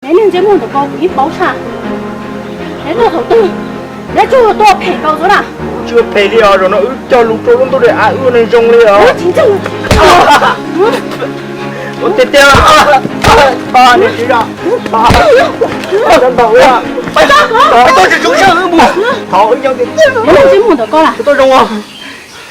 Neb niag ntsej muag ntawm ko kuv yeej paub tshaj. Neb tuaj thaum twg, neb tsuas tuaj phem nkaus xwb na. Tsis ua phem li os, zaum no wb cog lus rau lub ntuj li av, wb ua neeg zoo li os. Ua tiag tiag. Niam tsis zos, ntaus wb, tsis tshua sawj wb mus, thov wb nyob tiag tiag. Neb niag ntsej muag ntawm ko na, tuaj zoo os.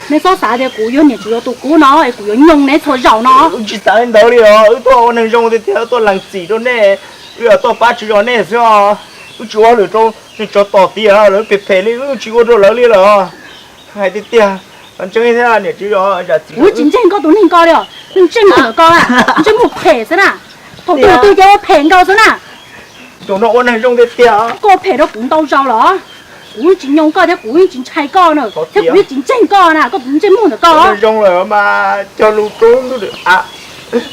Neb txhob xav tias kuv yog niam tsis zos tus kub no es kuv yuav nyoog neb txhua zaus no. Wb tsis xav li ntawd li os, wb tuaj ua neeg zoo tiag tiag, tuaj lees txim rau nej. Wb yog tuaj pab tsis zos nej xwb os. Wb tsis ua hauj lwm rau nej tsov tom tid, lawv phem phem li wb tsis ua rau lawv li lawm. Hais tiag tiag, ntseeg thiab niam tsis zos zam txim. Kuv tsis ntseeg koj tus neeg ko li os, ntsej muag ntawm ko, ntsej muag phem xwb na. Thaum twg twg ces ua phem nkaus xwb na. Zaum no ua neeg zoo tiag tiag. Koj phem rau kuv ntau zaus los, kuv tsis nyoog koj thiab kuv yeej tsis ntshai koj na, thiab kuv yeej tsis ntseeg koj na, koj tus ntsej muag ntawm ko. Zoo lawm mas cog lus rau ntuj lwm av,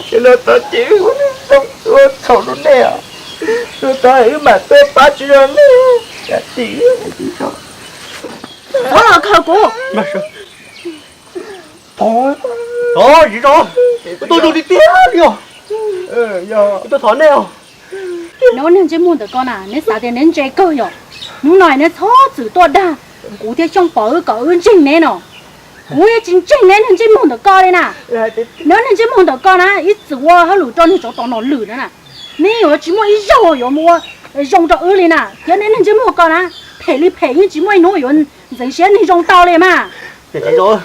ces lawv txhob ces wb ua neeg zoo, wb ua txhaum rau nej os. Lawv txhob wb mam tuaj pab tsis zos nej. Zam txim. Thov los khaws kuv. Thov, tsis zos, wb tuaj zoo tiag tiag li os. Wb tuaj thov nej os. Neb ua neeg ntsej muag ntawm ko na, neb xav tias neb ntse kawg yom? Hnub no neb txhob txwm tuaj dag, kuv thiab Xyooj Pov wb kom wb ntseeg neb no. Kuv yeej tsis ntseeg neb niag ntsej muag ntawm ko li na. Neb ua neeg ntsej muag ntawm ko na, ib txwm ua hauj lwm rau niag tsov tom nom lwm na na, neb yuav tsis muaj ib zaug yuav mus ua zoo rau wb li na. Thiab neb niag ntsej muag ko na, phem li phem yeej tsis muaj ib hnub yuav ntxeev siab neeg zoo tau li mas. Niam tsis zos,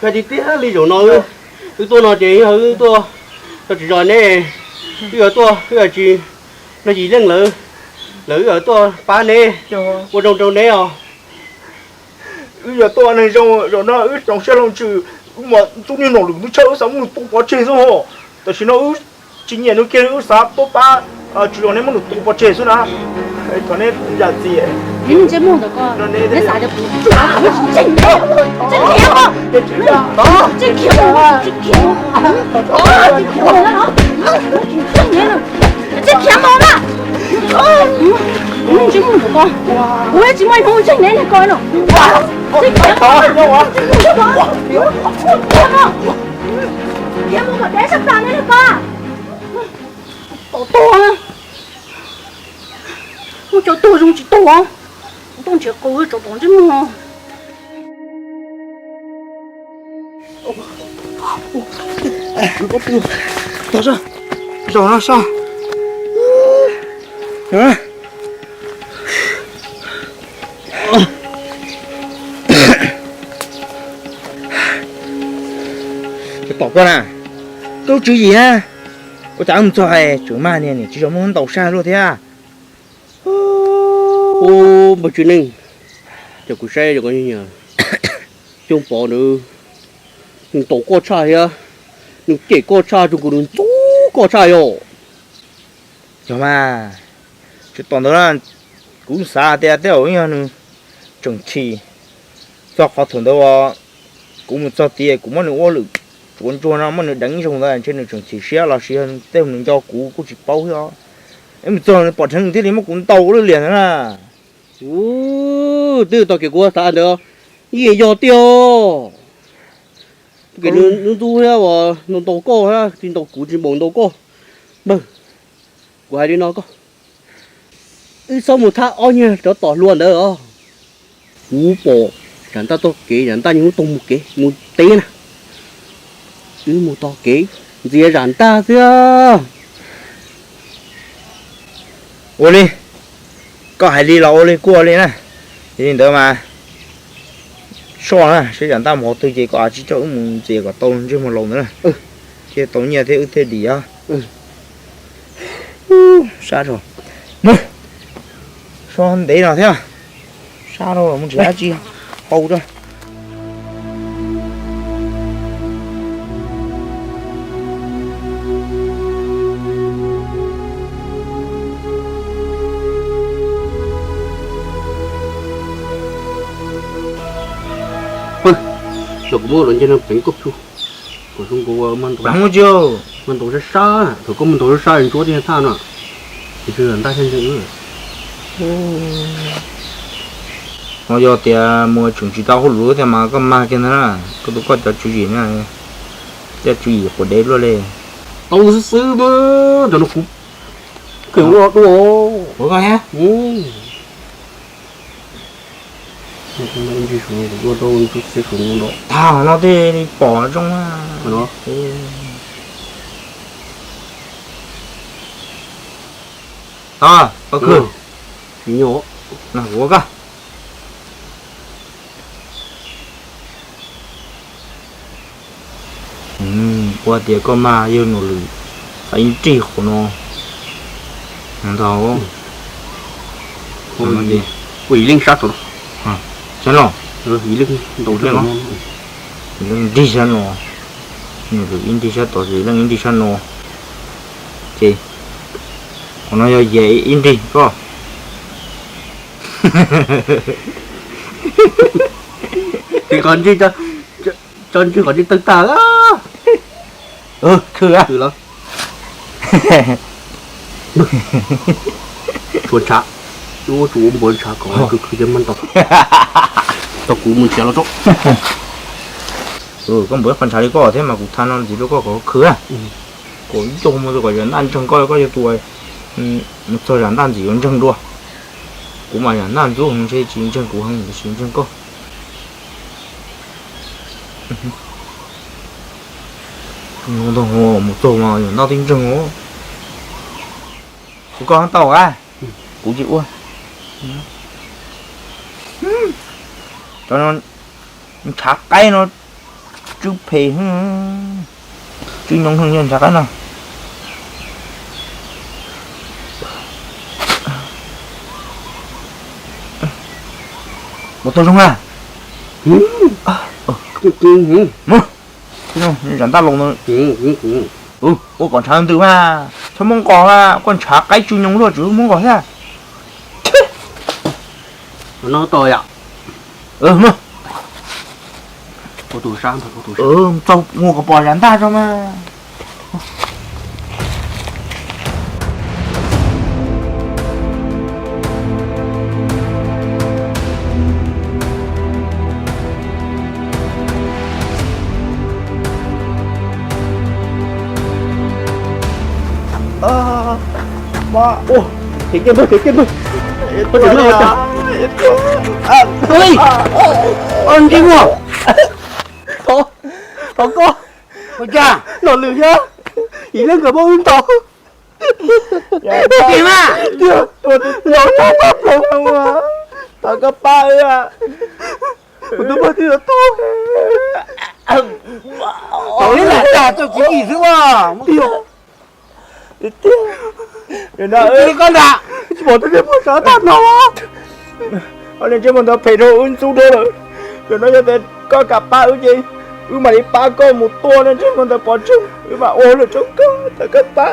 hais tiag tiag li zaum no wb tuaj no ces yog wb tuaj, tsis zos neb, wb yuav tuaj, wb yuav tsis, no yim leej lawv, lawv wb yuav tuaj pab neb, ua zoo rau neb os. Wb yog tuaj neeg zoo, zaum no wb tsoom siab hloov tswm, wb mas tub niag nom lwm ntub tshaj, wb xav muab nws tua pov tseg xwb ho. Tam sim no wb tsis nyiam nws kiag li, wb xav tuaj pab tsis zos neb muab nws tua pov tseg xwb na. Thov neb zam txim. Neb niag ntsej muag ntawm ko, neb xav tias kuv tsuas tsis ntseeg neb, tseem khiav, tseem khiav, tseem khiav, tseem khiav mus na, tseem khiav mus na. Neb niag ntsej muag ntawm ko, kuv tsis muaj ib hnub ntseeg neb niag ko no. Tseem khiav mus, tseem khiav mus, khiav mus kom deb sab plaws neb niag ko. Tau tuag, muaj cov tuag zoo tsis tuag, kuv tuaj nrhiav qws tsov tom ntsej muag. Zos no sab. Tom koj na, koj tswv yim na. Ua cas wb mus txog tseem mag niag niam tsis zos muab ntaus sab luaj thiab. Ub, npawg Tswv Neej, ces kuv saib Xyooj Pov ntawd, nws ntaus koj tshaj thiab, nws cem koj tshaj, zoo nkaus nws ntxub koj tshaj yom. Yog mas, tsis tom ntawd na, kuv xav tias tej zaum yog nws tseem chim. Txog qhov thaum ntawd uas kuv mus txog tid kuv muab nws ua lwm tsuav ntsuag no muab nws deev zoo ntawd ntshe nws tseem chim siab los sis yog tej zaum nws nco kuv kuj tsis paub thiab. Ib mus txog nws pom dheev nws thiaj li muab kuv ntaus lwj liam ntawd na. Ub, twb tau kev kuv xav ntawd, ib yam yog tiag. Kev nws ntxub thiab uas ntaus koj thiab, tsis ntaus kuv tsis npaum ntaus koj. Npawg, kuv hais li no koj, wb txhob mus thab ob niag tsov tom hluas ntawd os. Kuv pom Zam Ntaj tog kev, Zam Ntaj niaj hnub tuaj mus kev mus teb na. Wb mus tog kev ntxias Zam Ntaj xwb. Ua li, koj hais li los ua li, kuj ua li na. Yog li ntawd mas soj na, saib Zam Ntaj mus qhov twg ces koj tsis coj wb mus ntxias kom tau ntsej muag laus ntawd na. Thiaj tau nyiaj thiab wb thiaj dim os. Sab rau, mus, so ntev no thiab, sab rau mus nrhiav dab tsi hau rau. Pw, los kuv muab los nce no peev koj plhu. Kuv zoo nkaus mas ntaus sab sab, thaum koj mus ntaus sab sab ntsuab tij thaj no, ces tsw ntaj thiaj ntseeg wb. No yog tias mus tseem tsis tau hauj lwm tiag mas koj mag kiag ntag na, koj tus koj cov tswv yim na, cov tswv yim quav dev luaj li. Tau xwb xwb, cov no kuv Kws ua dua. Ua koj thiab. Ntsis su kuv ua rau ntsis su no. Tag no tej li pom zoo na. Tag, koj khwv. Tsis nyuaj. Ua koj. Ua tias koj mas yog nws lwm, ib nrig qhov no. Ntau. Ua ib leeg sab tod. Sab no. Ib leeg nrig sab no. Nws lwm ib nrig sab tod, ib leeg ib nrig sab no. Ces qhov no yog yam ib nrig koj. Tes qhov ntswg, tso ntswg qhov ntswg tawg tag. Khwv los. Tshuav ntshav, ua tsuas ua npuav ntshav kom khwv khwv thiaj maj ntau. Tau kuv mus nrhiav los tso. Koj npuav qhov ntshav li koj thiab mas kuv tha no ntxiv rau koj kom khwv. Kom ib co mus kom zam ntaj ntseeg koj, koj yog tus mus txog zam ntaj ntxim yuav ntseeg dua. Kuv mas zam ntaj ntxub heev ntshe tsis ntseeg kuv heev tiam sis ntseeg koj. Ntag, mus txog mas zam ntaj twb ntseeg os. Kuv koj tau a, kuv tsis ua. Cov ntshav qaib no tsw phem, tsw nyoov heev ntshav qaib no. Ua tau zoo a. Zam ntaj los no. Ua kom ntshav ntws mas txhob muab nqos mas koj ntshav qaib tsw nyoov luaj tseem muab nqos thiab. Txaus mus kom pom zam ntaj tso mas. Ua, kev kiag npawg, kev kiag npawg. Ua, ntsej muag. Thov koj. Ua cas? Nws lwm thiab, ib leeg nkawd muab wb ntaus. Tiag mas. Tiag, ntaus tau pab plaws mas. Thov koj pab wb. Kuv tus poj twb yuav tuag. Tau ib lam tag txoj kev yim xwb as. Tiag, tiag. Koj ntag, tsis pom tus niag pog sov tag no. Ob niag ntsej muag ntawd phem rau wb ntxub dhau lawm. Yog no yog tias koj kam pab wb ces wb mam li pab koj mus tua niag ntsej muag ntawd pov tseg, wb mam ua hauj lwm rau koj, thov koj pab.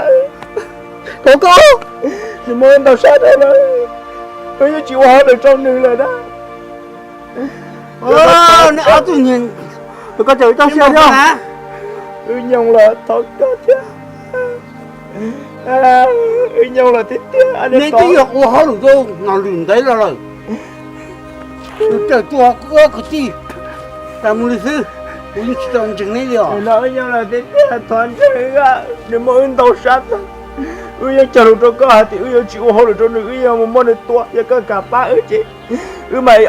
Thov koj, nws muab wb ntaus sab dhau lawm, wb yeej tsis ua hauj lwm rau nws lawm na. Neb ob tug niag, koj tseem tau siab thiab. Wb nyoog los thov koj thiab. Wb nyoog los tiag tiag. Neb twb yog ua hauj lwm rau Nom Lwm ntev los lawm. Tus raws tua kuv ob kwv tij tas mus li xwb, kuv yeej tsis tau ntseeg neb li os. Wb nyoog los tiag tiag, thov ntseeg, nws muab wb ntaus sab tag. Wb yeej cog lus rau koj hais tias wb yuav tsis ua hauj lwm rau nws, wb yuav mus muab nws tua. Yog koj kam pab wb ces wb mam li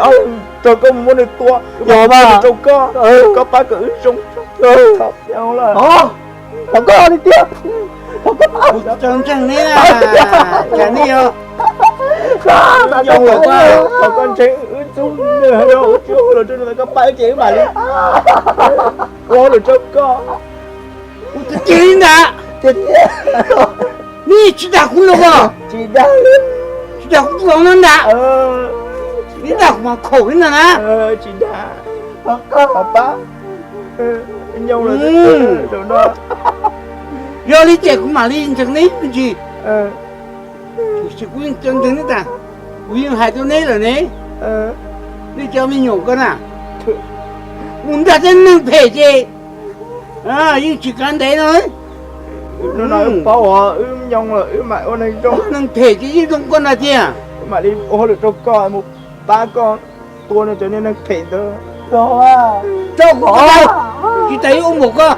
rau koj mus muab nws tua, wb mam ua nws rau koj, koj pab kom wb zoo. Thov koj li tiag, thov koj pab. Kuv tsis tau ntseeg neb, cas neb yog, thov koj ntseeg wb txub nws, wb tsis ua hauj lwm rau nws, koj pab wb ces wb mam li ua hauj lwm rau koj. Kuv twb tiag li ntag. Neb tsis dag kuv los os. Tsis dag kuv los no ntag. Neb dag kuv mas khaum li ntag na. Tsis dag, pab. Yog li ces kuv mam li ntseeg neb me ntsis. Tiam sis kuv yeej tsis ntseeg neb tas, kuv yeej hais rau neb lawm ne. Nej cov me nyuam ko na, mus nrog tej neeg phem ces yeej tsis kav ntev no. Wb paub uas wb nyoog lawm wb mam ua neeg zoo. Neeg phem ces yeej zoo koj na tiag. Wb mam li ua hauj lwm rau koj, mus pab koj tua cov niag neeg phem ntawd. Tsis tas ib ua npaum koj.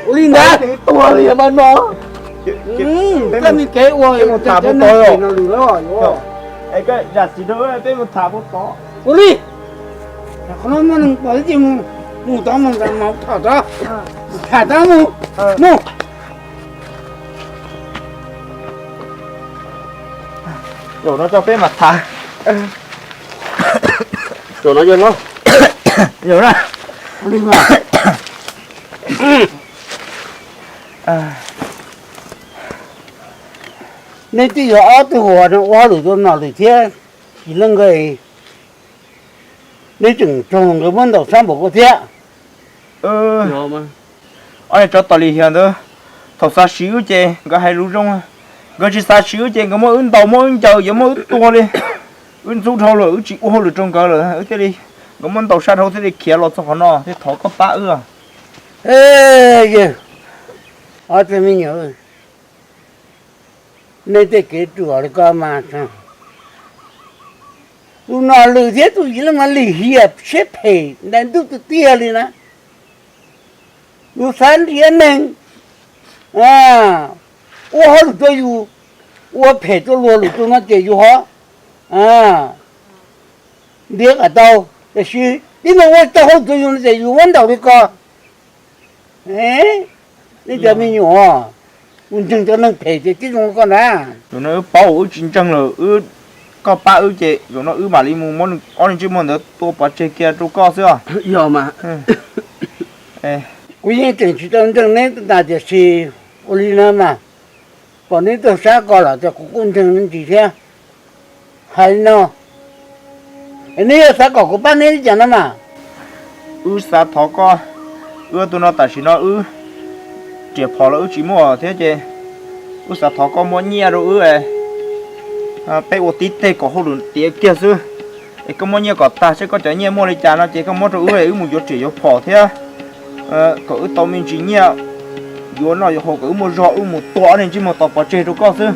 Ua li ntawd tuag li mas no. Koj nws kev ua mus tham puas tod no lwm lawm. Es koj zam txim rau peb mus tham puas tod. Ua li, qhov no muaj neeg pom ib ce mus, mus tod mus tham tod, tham tod mus, mus. Zaum no coj peb mam tham. Zaum no yog no. Zaum na. Neb twb yog ob tug uas ua hauj lwm rau nom lwm thiab txiv neej nkawd, neb tseem raug nkawd muab ntaus sab npaum ko thiab. Ob niag tsov tom Lis Hiam ntawd, thaum xav siv wb ces nkawd hais lus zoo, nkawd tsis xav siv wb ces nkawd muab wb ntaus muab wb ncaws yuav muab wb tua li. Wb ntxub dhau lawm wb tsis ua hauj lwm rau nkawd lawm wb thiaj li, nkawd muab ntaus sab dhau thiaj li khiav los txog qhov no thiaj thov koj pab wb. Yawg, ob tug me nyuam, nej tej kev ruam li ko mas, tus nom lwm thiab tus txiv neej mas lim hiam siab phem ntais ntuj tiag tiag li na. Yus xav nrhiav neeg ua hauj lwm rau yus, ua phem rau luag lwm tus no ces yus ho ntiav kom tau, tiam sis tib neeg ua tau hauj lwm rau yus no ces yus muab ntaus li ko. Nej cov me nyuam, mus ntseeg cov neeg phem ces tib zoo li ko ntag. Zaum no wb paub wb tsis ntseeg lawm, wb, koj pab wb ces zaum no wb mam li mus muab ob niag ntsej muag ntawd tua pov tseg kiag rau koj xwb os. Yog mas. Kuv yeej tseem tsis tau ntseeg neb tas tiam sis ua li no mas, pom neb tuaj sab ko los ces kuv kuj ntseeg me ntsis thiab. Hais li no, es neb yuav xav kom kuv pab neb li cas no mas? Wb xav thov koj, wb tus no tam sim no wb riam phom los wb tsis muaj thiab ces wb xav thov koj muab nyiaj rau wb, peb ua tib teg kom hauj lwm tiav kiag xwb. Es koj muab nyiaj kom tag seb koj cov nyiaj muaj li cas no ces koj muab rau wb, wb mus yuav riam yuav phom thiab kom wb tau me ntsis nyiaj yuav noj yuav haus kom wb muaj zog wb mus tua ob niag ntsej muag tod pov tseg rau koj xwb.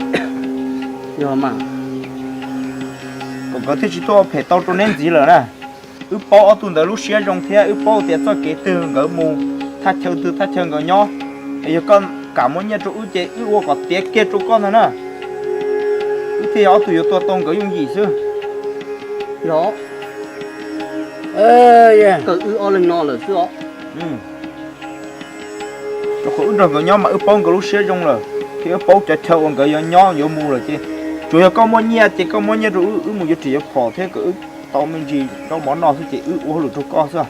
Kom nkawd thiaj tsis tuaj ua phem tau rau neb ntxiv lawm na. Wb paub ob tug ntawd lub siab zoo thiab wb paub tias txoj kev twg nkawd mus, thaj chaw twg thaj chaw nkawd nyob. Es yog koj kam muab nyiaj rau wb ces wb ua kom tiav kiag rau koj ntag na. Wb thiaj yog ob tug yuav tua tau nkawd yooj yim xwb. Yog, kawg wb ob leeg no lawm xwb os. Rau qhov wb nrog nkawd nyob mas wb paub nkawd lub siab zoo lawm, thiab wb paub cov chaw uas nkawd yuav nyob yuav mus lawm ces tsuas yog koj muaj nyiaj ces koj muab nyiaj rau wb, wb mus yuav riam yuav phom thiab kom wb tau me ntsis zaub mov noj xwb ces wb ua hauj lwm rau koj xwb.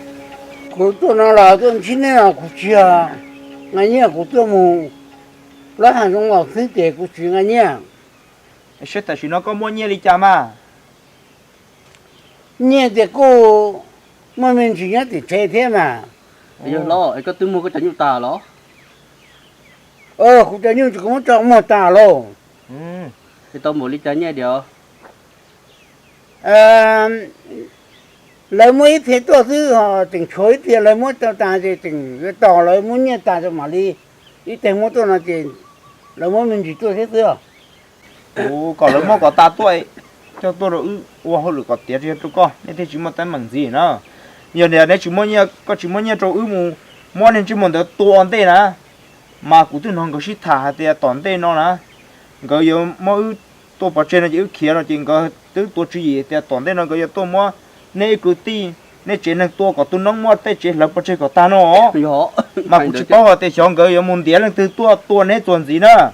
Kuv tuaj no los tuaj ntsib neb los kuv tsis yog nqa nyiaj, kuv tuaj mus plaub hav zoov los xwb ces kuv tsis nqa nyiaj. Saib tam sim no koj muaj nyiaj li cas mas? Nyiaj tias kuj muaj me ntsis nyob tim tsev thiab mas. Yog los es koj twb muag koj cov nyuj tas los? Kuv cov nyuj ces kuv muab tso muag tas lauj. Es tau npaum li cas nyiaj diam? Lawv muab ib txhia tuaj xwb ho tseem tshuav ib txhia lawv muab tau tas ces tseem yuav tos lawv muab nyiaj tas rau mam li ib teg muab tuaj no ces lawv muab me ntsis tuaj thiab xwb. Kuv kom lawv muab kom tas tuaj, coj tuaj rau wb ua hauj lwm kom tiav rau koj, neb thiaj tsis muaj teeb meem ntxiv na. Yog tias neb tsis muaj nyiaj, koj tsis muab nyiaj rau wb mus muab niag ntsej muag ntawd tua ua ntej na, mas kuv twb hnov nkawd sib tham hais tias tom ntej no na, nkawd yuav muab wb tua pov tseg no ces wb khiav no ces nkawd twb tuav tswv yim tias tom ntej no nkawd yuav tuaj muab neb ib kwv tij, neb tsev neeg tua kom tus noob muaj tej tsev hlawv pov tseg kom tag no. Mas kuv tsis paub hais tias xyov nkawd yuav mus ntiav leej twg tuaj tua neb txuas ntxiv na.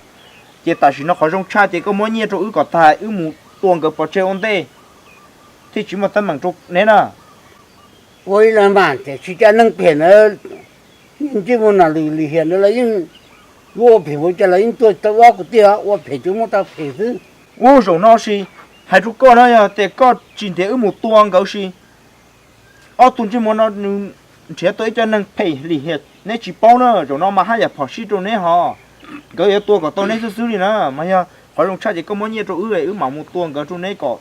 Ces tam sim no qhov zoo tshaj ces koj muab nyiaj rau wb kom tag, wb mus tua nkawd pov tseg ua ntej, thiaj tsis muaj teeb meem rau neb na. Ua li no mas tiam sis cov neeg phem ntawd, ntsej muag nom lwm lim hiam ntawd los yeej yuav ua phem npaum cas los yeej tuaj tau ob kwv tij, ua phem tsuas muaj tau phem xwb. Ua zaum no sis hais rau koj na, yog tias koj tsis nrhiav wb mus tua nkawd sis ob tug ntsej muag no nws nrhiav tau ib co neeg phem lim hiam neb tsis paub na, zaum no mas haj yam phom sij rau neb ho. Nkawd yuav tua kom tau neb xwb xwb li na, mas yog qhov zoo tshaj ces koj muab nyiaj rau wb, wb mam mus tua nkawd rau neb kom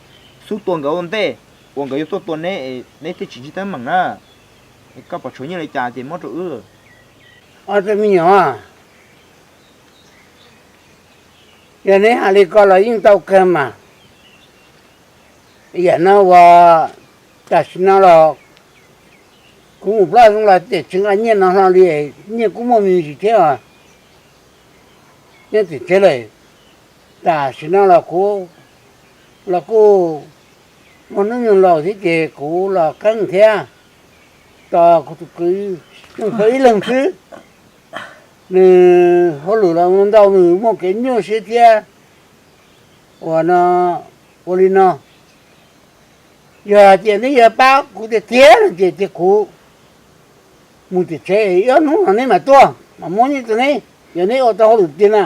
xub tua nkawd ua ntej, uas nkawd yuav tuaj tua neb, neb thiaj tsis ntsib teeb meem na. Koj pom tshuav nyiaj li cas ces muab rau wb. Ob tug me nyuam, yog neb hais li ko los yeej tau kawg mas. Yam no uas tam sim no los kuv mus plaub zoo los tiam tsis nqa nyiaj no hlo li, nyiaj kuj muaj me ntsis thiab os. nyob tim tsev lawm. Tam sim no los kuv los kuj muaj hnub nyoog laus thiab ces kuv los qeeb thiab. Tos kuv tus kwv, nws tau ib leeg xwb, nws hauj lwm los ntau, nws muaj kev nyuaj siab thiab. Ua no, ua li no, yog hais tias neb yuav pab kuv tiag tiag no ces cia kuv mus tim tsev, ib ob hnub no neb mam tuaj mas muab neb rau neb, yog neb ua tau hauj lwm tiag na.